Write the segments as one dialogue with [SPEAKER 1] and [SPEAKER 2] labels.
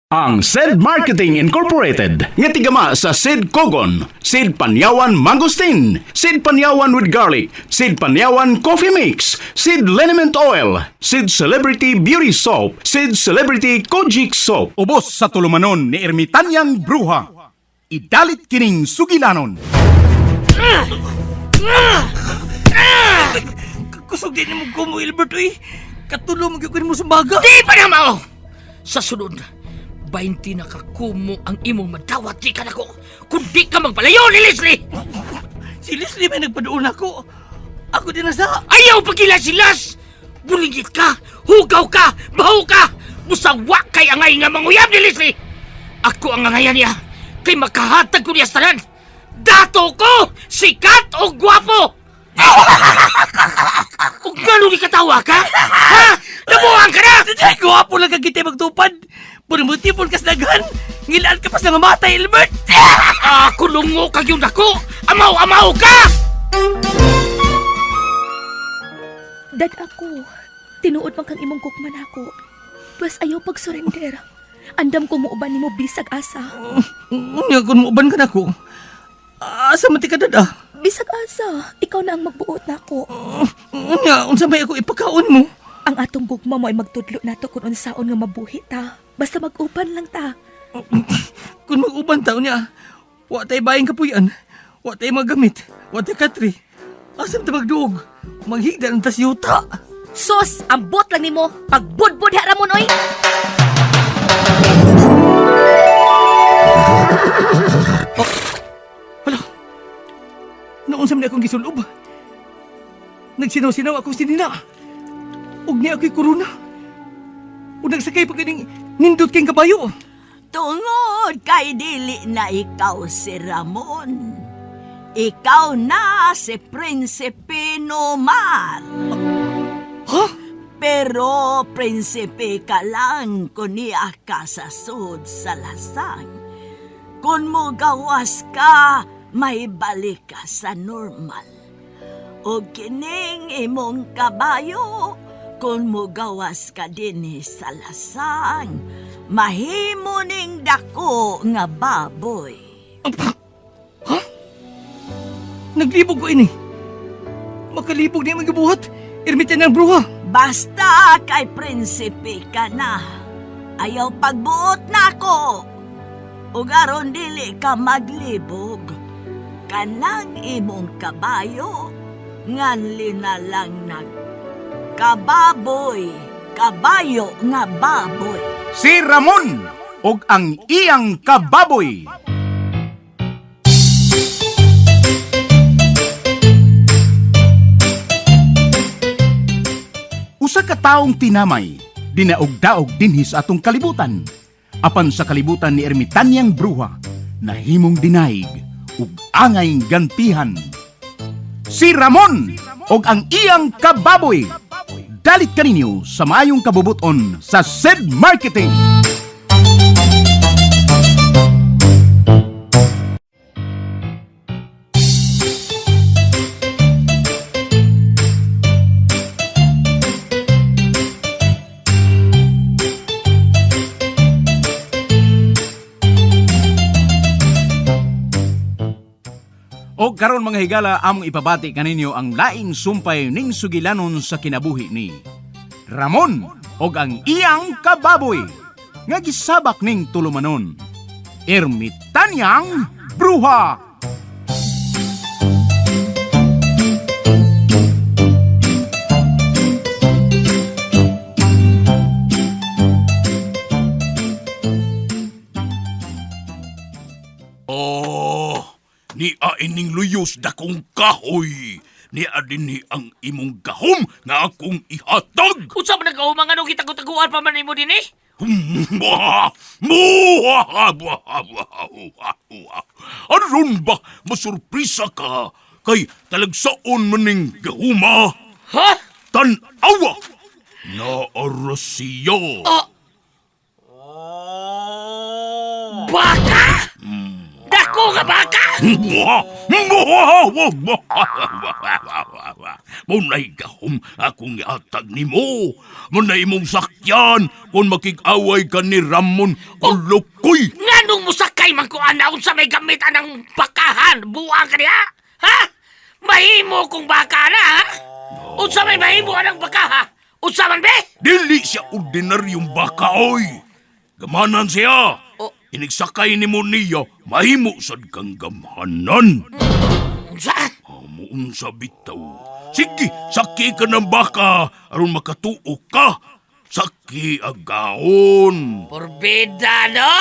[SPEAKER 1] Ang Sed Marketing Incorporated nga tigama sa Sed Kogon, Sed Panyawan Mangosteen, Sed Panyawan with Garlic, Sed Panyawan Coffee Mix, Sed Liniment Oil, Sed Celebrity Beauty Soap, Sed Celebrity Kojic Soap. Ubos sa tulumanon ni Ermitanyang Bruha. Idalit kining sugilanon.
[SPEAKER 2] Kusog din mo ko mo, Ilbert, uy. Katulo mo gyud mo sa baga.
[SPEAKER 3] Di pa na mao! Sa sunod, 20 na kakumo ang imong madawat di ka nako. Kung di ka magpalayo ni Leslie!
[SPEAKER 2] Si Leslie may nagpaduon ako. Ako din na sa...
[SPEAKER 3] Ayaw pagila si Las! Bulingit ka! Hugaw ka! Baho ka! Busawa kay angay nga manguyab ni Leslie! Ako ang angayan niya kay makahatag ko niya sa tanan! Dato ko! Sikat o gwapo! Ug ngano ni katawa ka? Ha? Nabuang ka na!
[SPEAKER 2] Ay, gwapo lang kag kita magtupad. Puro kas daghan. Ngilaan ka pa sa nga matay, Ilbert.
[SPEAKER 3] Ako lungo kag yung dako! Amaw-amaw ka!
[SPEAKER 4] Dad ako, tinuod man kang imong gugma nako. Pwes ayaw pag-surrender. Andam ko muuban nimo bisag asa.
[SPEAKER 2] Unya, kung muuban ka nako. Asa man ti ka dad, ah?
[SPEAKER 4] Bisag asa, ikaw na ang magbuot nako.
[SPEAKER 2] Unya, unsa may ako ipakaon mo?
[SPEAKER 4] Ang atong gugma mo ay magtudlo nato kung unsaon nga mabuhi ta. Basta mag-uban lang ta.
[SPEAKER 2] Kung mag-uban ta, unya, wa tay bayang kapuyan. Wa tay magamit. Wa tay katri. Asa man ta magduog? Maghigda ng tas yuta.
[SPEAKER 4] Sos, ambot lang nimo. Pagbudbud ha ramon oy.
[SPEAKER 2] Hala. Noon sa akong gisulob. Nagsinaw-sinaw akong sinina. Ug niya ako'y korona. Ug nagsakay pa kining nindot kayong kabayo.
[SPEAKER 5] Tungod kay dili na ikaw si Ramon. Ikaw na si Prinsipe Nomar.
[SPEAKER 2] Ha?
[SPEAKER 5] Pero prinsipe ka lang kung niya ka sa sud sa lasang. Kung mo gawas ka, may balik ka sa normal. O kining imong kabayo, kung mo gawas ka dinhi sa lasang, mahimo ning dako nga baboy.
[SPEAKER 2] Naglibog ko ini. Makalibog niya magibuhat. Ermitan ng bruha.
[SPEAKER 5] Basta kay prinsipe ka na. Ayaw pagbuot na ako. Ug aron dili ka maglibog. Kanang imong kabayo, nganli na lang nag kababoy, kabayo nga baboy.
[SPEAKER 1] Si Ramon og ang iyang kababoy. Usa ka taong tinamay, dinaog-daog dinhi sa atong kalibutan. Apan sa kalibutan ni Ermitanyang Bruha, nahimong dinaig ug angay gantihan. Si Ramon og ang iyang kababoy. Dalit kaninyo sa maayong kabubuton sa Sed Marketing. O karon mga higala, among ipabati kaninyo ang laing sumpay ning sugilanon sa kinabuhi ni Ramon og ang iyang kababoy nga gisabak ning tulumanon. Ermitanyang Bruha.
[SPEAKER 6] Oh, ni aining luyos dakong kahoy. Ni adinhi ang imong gahom nga akong ihatag.
[SPEAKER 3] Unsa man nagkaumang anong gitago-taguan pa man nimo dinhi?
[SPEAKER 6] Muha! Muha! Muha! Muha! Muha! Aron ba masurprisa ka kay talagsaon maning gahuma?
[SPEAKER 3] Ha?
[SPEAKER 6] Tan-awa! Naara siya.
[SPEAKER 3] Ah! Baka! Dako nga baka!
[SPEAKER 6] Muha! Munay gahom akong ihatag nimo. Munay imong sakyan kung makig-away ka ni Ramon Kulukoy.
[SPEAKER 3] Nganong musakay man ko ana unsa may gamit anang bakahan buang ka niya? Ha? Mahimo kong baka na ha? Unsa may mahimo anang bakaha? Unsa man be?
[SPEAKER 6] Dili siya ordinaryong baka, oy. Gamanan siya.
[SPEAKER 3] Oh.
[SPEAKER 6] Inigsakay nimo niya, mahimo sad kang gamhanan.
[SPEAKER 3] Unsa?
[SPEAKER 6] Muunsa bitaw. Sige, saki ka ng baka aron makatuo ka. Saki agaon.
[SPEAKER 3] Porbida no?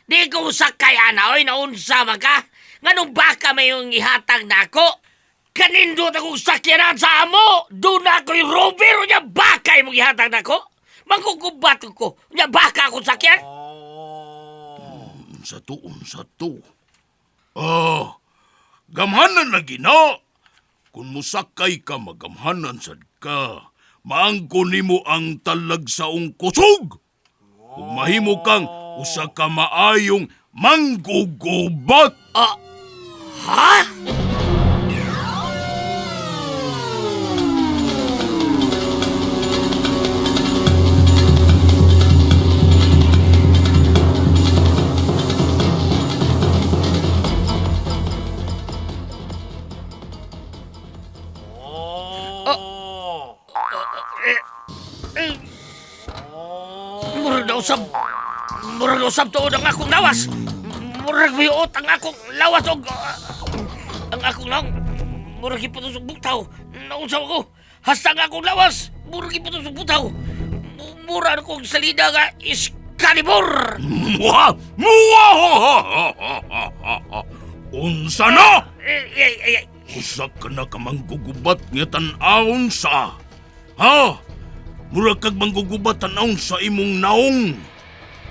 [SPEAKER 3] Di ko usakay ana oy naunsa man ka? Nganong baka may yung ihatag nako? Kanindot akong sakyanan sa amo. Doon na ako'y rover niya baka imong ihatag nako. Manggugubat ko. Nya baka akong sakyan.
[SPEAKER 6] Unsa to, unsa to. Ah, gamhanan lagi na. Kung musakay ka, magamhanan sad ka. Maangko nimo ang talag sa kusog. Ug mahimo kang usa ka maayong manggugubat.
[SPEAKER 3] Ha? Murag na usab. Murag na usab tuod ang akong lawas. Murag miuot ang akong lawas og ang akong lang. Murag iputos og butaw. Naunsa ko. Hasta ang akong lawas. Murag iputos og butaw. Mura na kong salida nga Excalibur.
[SPEAKER 6] Muha! Muha! Unsa na?
[SPEAKER 3] Eh, eh, eh, eh.
[SPEAKER 6] Usa ka na ka manggugubat nga tan-awon sa. Ha? Mura kag manggugubat tan-awon sa imong naong.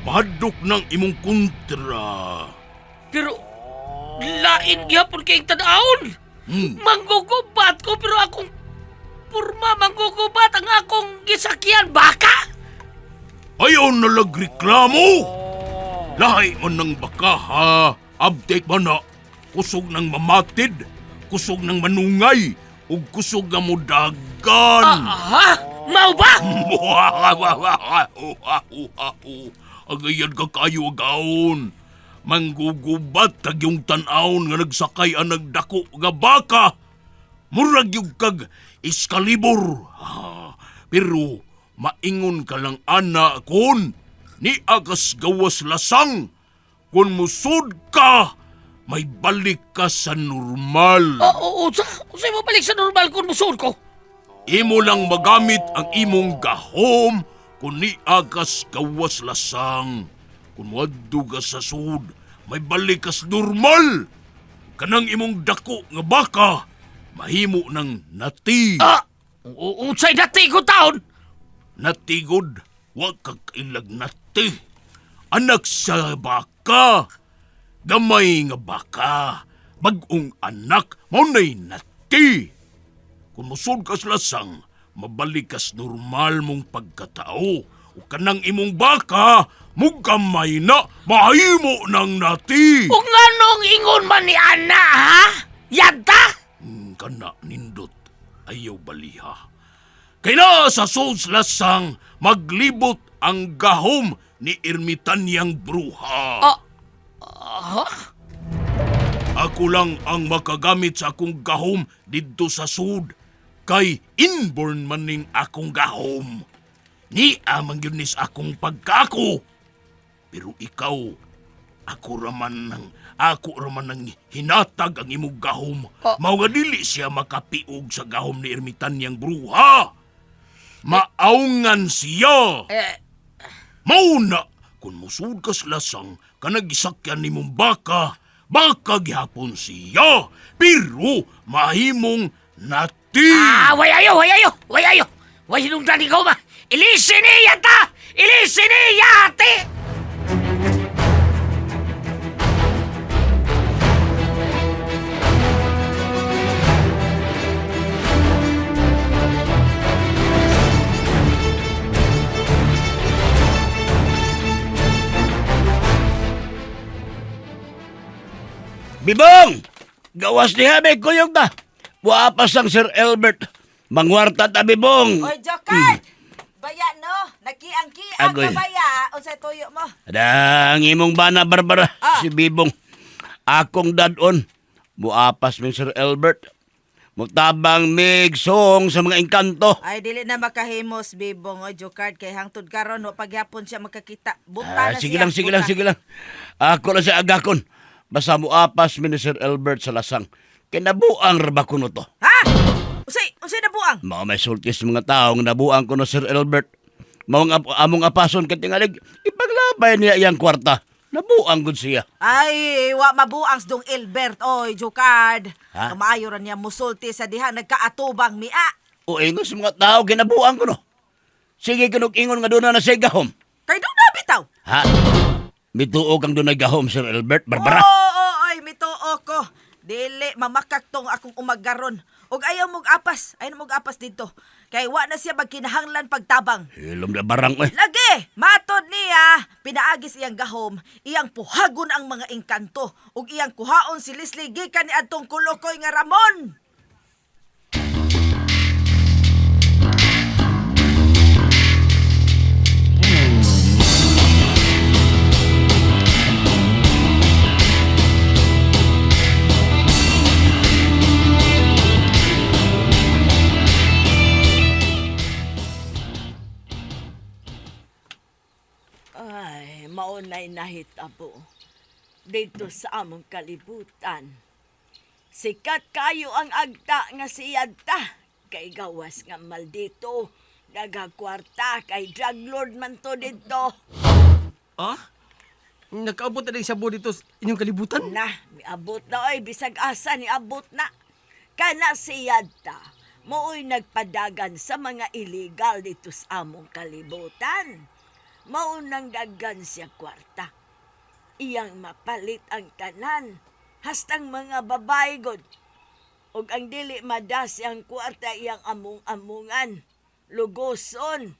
[SPEAKER 6] Mahadlok ng imong kontra.
[SPEAKER 3] Pero lain gyapon kay tan-awon. Manggugubat ko pero akong purma manggugubat ang akong gisakyan baka.
[SPEAKER 6] Ayaw na lagreklamo. Lahi man ng baka ha. Update man na. Kusog ng mamatid. Kusog ng manungay. Ug kusog nga mudagan.
[SPEAKER 3] Aha! Mao ba?
[SPEAKER 6] Agayan ka kayo agaon. Manggugubat kag yung tan-awon nga nagsakay ang nagdako nga baka. Murag yung kag iskalibor. Ha, pero maingon ka lang ana kon ni agas gawas lasang. Kung musud ka, may balik ka sa normal.
[SPEAKER 3] Oo, unsa? Unsa mo balik sa normal kung musuod ko?
[SPEAKER 6] Imo lang magamit ang imong gahom kung niagas gawas lasang. Kung muadto ka sa sud, may balik kas normal. Kanang imong dako nga baka, mahimo ng nati.
[SPEAKER 3] Ah! Unsay dati ko taon?
[SPEAKER 6] Natigod, wa ka kailag nati. Anak sa baka, gamay nga baka, bagong anak, maunay nati. Kung musod ka sa lasang, mabalik kas normal mong pagkatao. O kanang imong baka, mugamay na, mahimo ng nati.
[SPEAKER 3] Ug nganong ingon man ni Ana, ha? Yadta?
[SPEAKER 6] Kana nindot, ayaw baliha. Kay na sa sos lasang, maglibot ang gahom ni Ermitanyang Bruha.
[SPEAKER 3] Ah, ha?
[SPEAKER 6] Ako lang ang makagamit sa akong gahom didto sa sud. Kay inborn man ning akong gahom. Ni amang yun nis akong pagkaako. Pero ikaw, ako raman ng hinatag ang imong gahom.
[SPEAKER 3] Ah.
[SPEAKER 6] Mao nga dili siya makapiog sa gahom ni Ermitanyang Bruha. Maaungan siya.
[SPEAKER 3] Eh,
[SPEAKER 6] Mauna, kung musud ka sa lasang, kanagisakyan ni mong baka, baka gihapon siya. Pero mahimong nati.
[SPEAKER 3] ah, way ayo, way ayo, way ayo. Way hinungdan ikaw ma. Ilisin ni yata! Ilisin ni yate!
[SPEAKER 7] Bibong!
[SPEAKER 6] Gawas ni Habe, kuyog ta. Buapas ang Sir Albert. Mangwarta ta, Bibong.
[SPEAKER 7] Oy, Jokard! Baya no, nakiang-kiang
[SPEAKER 6] Agoy.
[SPEAKER 7] ka baya. Unsay tuyo mo?
[SPEAKER 6] Adang imong bana, Barbara,
[SPEAKER 7] Ah.
[SPEAKER 6] si Bibong. Akong dadon. Buapas mi Sir Albert. Mutabang mig song sa mga engkanto.
[SPEAKER 7] Ay dili na makahimos Bibong oy Jokard kay hangtod karon wa pagyapon siya makakita. Buta
[SPEAKER 6] Ah,
[SPEAKER 7] na
[SPEAKER 6] sige
[SPEAKER 7] siya.
[SPEAKER 6] lang, sige lang,
[SPEAKER 7] buta.
[SPEAKER 6] sige lang. Ako lang sa agakon. Basta muapas mi ni Sir Albert sa lasang. Kinabuang raba ko no to.
[SPEAKER 7] Ha? Unsay unsay nabuang?
[SPEAKER 6] Mao may sultis mga taong nabuang ko no Sir Albert. Mao ang among apason kay tingalig ipaglabay niya iyang kwarta. Nabuang gud siya.
[SPEAKER 7] Ay, wa mabuang sa dong Ilbert oy Jokard.
[SPEAKER 6] Ha?
[SPEAKER 7] Kamaayo ra niya musulti sa diha nagkaatubang mia.
[SPEAKER 6] O ingon sa mga tao kinabuang ko no. Sige kunog ingon nga doon na siya gahom.
[SPEAKER 7] Kay dong na bitaw.
[SPEAKER 6] Ha? Mituo kang dunay gahom Sir Albert Barbara.
[SPEAKER 7] Oo, oo, oy, mituo ko. Dili mamakak tong akong umagaron. Ug ayaw mog apas, ayaw mog apas dito. Kay wa na siya magkinahanglan pagtabang.
[SPEAKER 6] Hilom na barang oy.
[SPEAKER 7] Lagi, matod niya, pinaagis iyang gahom, iyang puhagon ang mga engkanto, ug iyang kuhaon si Leslie gikan ni adtong kulokoy nga Ramon.
[SPEAKER 5] Ay, maunay nahitabo dito sa among kalibutan. Sikat kayo ang agta nga siyadta kay gawas nga maldito. Nagakwarta kay drug lord man to dito.
[SPEAKER 2] Ha? Nakaabot na rin siya dito sa inyong kalibutan?
[SPEAKER 5] Na, miabot na oy, bisag asa niabot na. Kana siyadta, mooy nagpadagan sa mga illegal dito sa among kalibutan. Mao nang daggan siya kwarta. Iyang mapalit ang tanan, hastang mga babae god. Ug ang dili madas ang kwarta iyang among-amungan. Lugoson,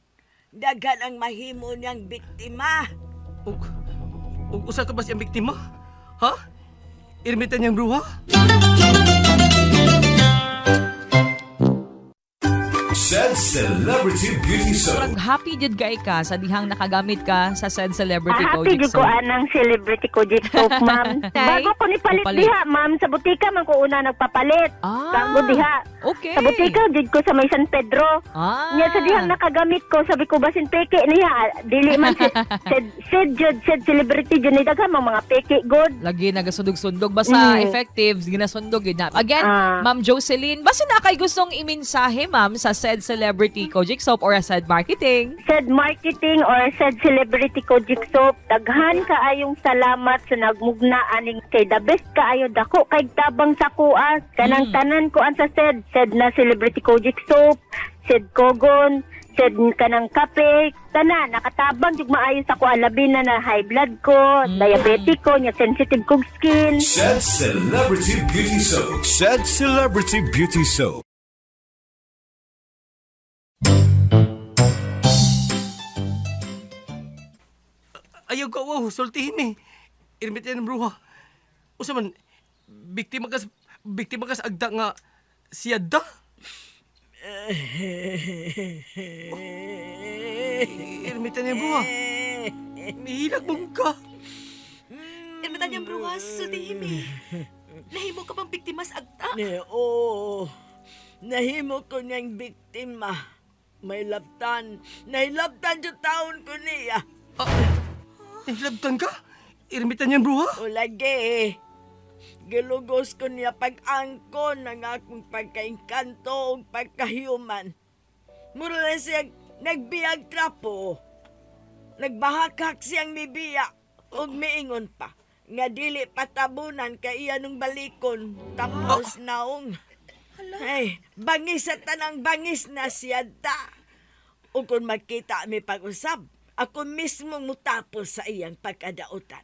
[SPEAKER 5] daghan ang mahimo niyang biktima.
[SPEAKER 2] Ug, ug usa ka ba siyang biktima? Ha? Irmitan niyang bruha?
[SPEAKER 8] Said Celebrity Beauty Soap.
[SPEAKER 9] Murag happy jud kay ka sa dihang nakagamit ka sa said celebrity
[SPEAKER 10] Ah,
[SPEAKER 9] Kojic
[SPEAKER 10] happy jud ko
[SPEAKER 9] soap.
[SPEAKER 10] anang celebrity Kojic soap, ma'am.
[SPEAKER 9] Tay,
[SPEAKER 10] Bago ko ni palit
[SPEAKER 9] papalit.
[SPEAKER 10] diha, ma'am, sa butika man ko una nagpapalit.
[SPEAKER 9] Ah,
[SPEAKER 10] Bago diha.
[SPEAKER 9] Okay.
[SPEAKER 10] Sa butika jud ko sa may San Pedro.
[SPEAKER 9] Ah.
[SPEAKER 10] Nya sa dihang nakagamit ko, sabi ko basin peke niya, dili man si said said jud said celebrity jud ni daghan mga mga peke good.
[SPEAKER 9] Lagi nagasundog-sundog basta effective ginasundog yun na. Again,
[SPEAKER 10] Ah.
[SPEAKER 9] Ma'am Jocelyn, basta na kay gustong imensahe ma'am sa said celebrity Kojic soap or said marketing.
[SPEAKER 10] Said marketing or said celebrity Kojic soap, daghan kaayong salamat sa nagmugna aning kay the best kaayo dako kay tabang sa kuas kanang tanan ko an sa said said na celebrity Kojic soap, said kogon, said kanang kape, tanan nakatabang jud maayo sa kuha labi na na high blood ko, diabetic ko, nya sensitive kog skin.
[SPEAKER 8] Said Celebrity Beauty Soap. Said Celebrity Beauty Soap.
[SPEAKER 2] Ayaw ka, wow, sultihin eh. Irmitan niyang bruha. Usa man, biktima ka sa agda nga siyadda? Irmitan niyang bruha. Mihilak mong ka.
[SPEAKER 4] Irmitan niyang bruha, sultihin eh. Nahimo ka bang biktima sa agta?
[SPEAKER 5] Ne, oo. Nahimo ko niyang biktima. May labtan. Nahilabtan yung taon ko niya.
[SPEAKER 2] Nahilabtan ka? Irmitan niyang bruha?
[SPEAKER 5] O lagi. Gilugos ko niya pag-angkon ng akong pagkainkanto o pagkahuman. Mura na siya nagbiyag trapo. Nagbahakak siyang mibiya ug miingon pa nga dili patabunan kay iya nung balikon tapos naong. Ay, bangis sa tanang bangis na siya ta. O kung magkita mi pag-usab, ako mismo mutapos sa iyang pagkadautan.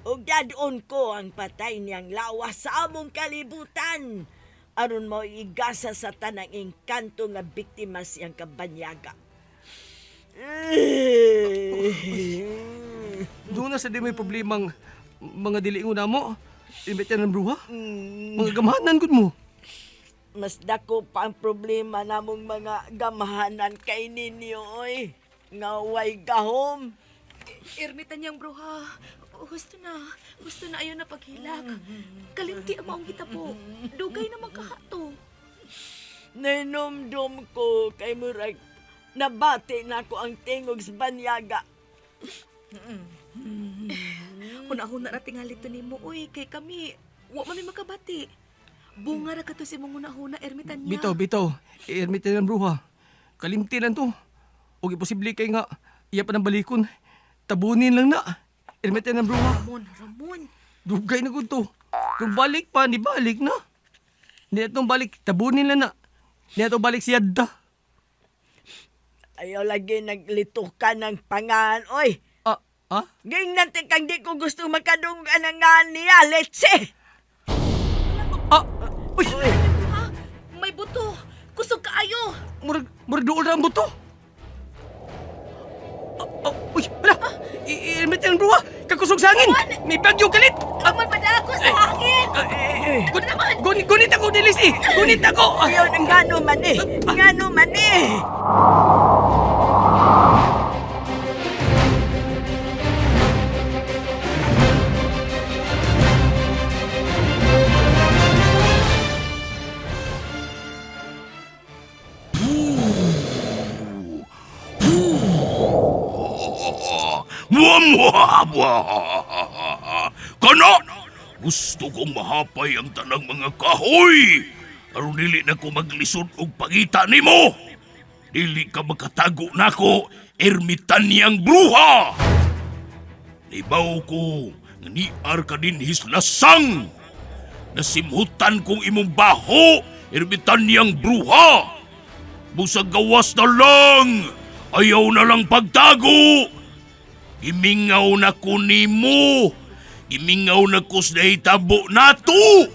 [SPEAKER 5] Ug dadon ko ang patay niyang lawas sa among kalibutan. Aron mo igasa sa tanang engkanto nga biktima siyang kabanyaga.
[SPEAKER 2] Doon na sa di may problemang mga diliingon na mo. Ermitan ng bruha? Mga gamahanan gud mo.
[SPEAKER 5] Mas dako pa ang problema namong mga gamahanan kay ninyo, oy. Nga way gahom.
[SPEAKER 4] Ermitan niyang bruha. Gusto na. Gusto na ayaw na paghilak. Kalimti ang maong hitabo. Dugay na magkahato.
[SPEAKER 5] Ninomdom ko kay murag nabati na ko ang tingog sa banyaga.
[SPEAKER 4] Huna-huna na tingali to nimo, uy. Kay kami, wa man mi makabati. Bunga ra kato si mong huna-huna, ermitan niya.
[SPEAKER 2] Bitaw, bitaw. Ermitan ng bruha. Kalimti lang to. Og imposible kay nga iya pa ng balikon. Tabunin lang na. Ermitan ng bruha.
[SPEAKER 4] Ramon, Ramon.
[SPEAKER 2] Dugay na gud to. Kung balik pa, ni balik na. Hindi na itong balik. Tabunin lang na. Hindi na itong balik si Yadda.
[SPEAKER 5] Ayaw lagi naglito ka ng pangan, oy.
[SPEAKER 2] Ah, ah?
[SPEAKER 5] Gingnan kang di ko gusto makadungog ang ngan niya, let's.
[SPEAKER 2] Ah, uy!
[SPEAKER 4] Ha? May buto. Kusog kaayo.
[SPEAKER 2] Murag, murag duol na ang buto. Ah, ah, uy, wala! Ermitan ng bruha! Kakusog sa hangin! May bagyo galit! Ah,
[SPEAKER 4] Ramon, padako sa hangin.
[SPEAKER 2] gun, gun, gunit ako, Delis eh! Gunit ako! Ah,
[SPEAKER 5] Ayaw, ngano man eh. Ngano man eh.
[SPEAKER 6] Mua, mua, Kana! Gusto kong mahapay ang tanang mga kahoy! Aron dili na ko maglisod og pangita nimo! Dili ka makatago nako, ermitanyang bruha! Libaw ko, nga niar ka din hislasang! Nasimhutan kong imong baho, ermitanyang bruha! Busag gawas na lang! Ayaw na lang pagtago! Gimingaw na ko nimo. Gimingaw na ko sa nahitabo nato.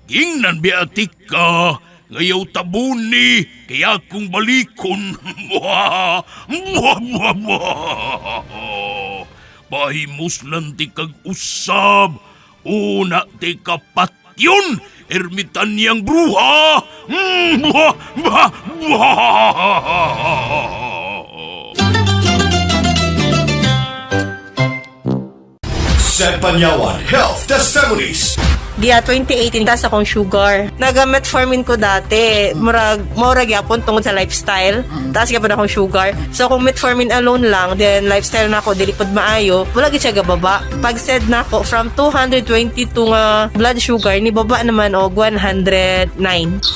[SPEAKER 6] Gingnan biatik ka, ngayaw tabuni, kaya akong balikon. Mwah! Mwah, mwah, mwah! Pahimuslan ti kag usab, una ti kapatyon, ermitanyang bruha! Mwah, mwah, mwah!
[SPEAKER 8] Said Panyawan Health Testimonies.
[SPEAKER 11] Diya 2018 taas akong sugar. Naga-metformin ko dati. Murag murag gyapon tungod sa lifestyle. Taas gyapon akong sugar. So kung metformin alone lang, then lifestyle na ako dili pod maayo, wala gid siya gababa. Pag said na ako from 222 nga blood sugar ni baba naman og 109.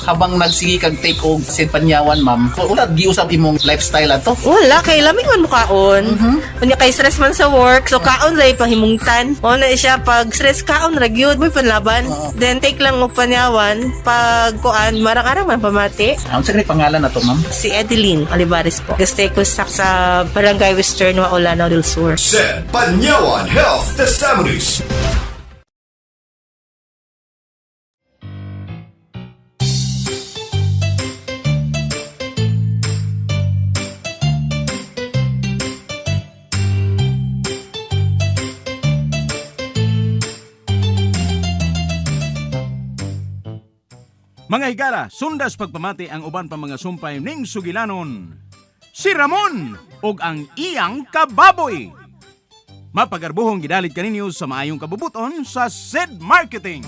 [SPEAKER 12] Habang nagsige kag take og St. Panyawan, ma'am, wala giusab imong lifestyle ato.
[SPEAKER 11] Wala kay lami man mukaon. Unya kay stress man sa work, so kaon ra pahimungtan. Mao na siya pag stress kaon ra gyud mo panlaban. Then take lang og panyawan pag kuan marang-arang man pamati.
[SPEAKER 12] Ang sa pangalan na to, ma'am?
[SPEAKER 11] Si Edeline Olivares po. Gusto ko sa Barangay Western Waolano del Sur.
[SPEAKER 8] Said Panyawan Health Testimonies.
[SPEAKER 1] Mga higala, sundas pagpamati ang uban pa mga sumpay ning sugilanon. Si Ramon ug ang iyang kababoy. Mapagarbuhong gidalit kaninyo sa maayong kabubuton sa SED Marketing.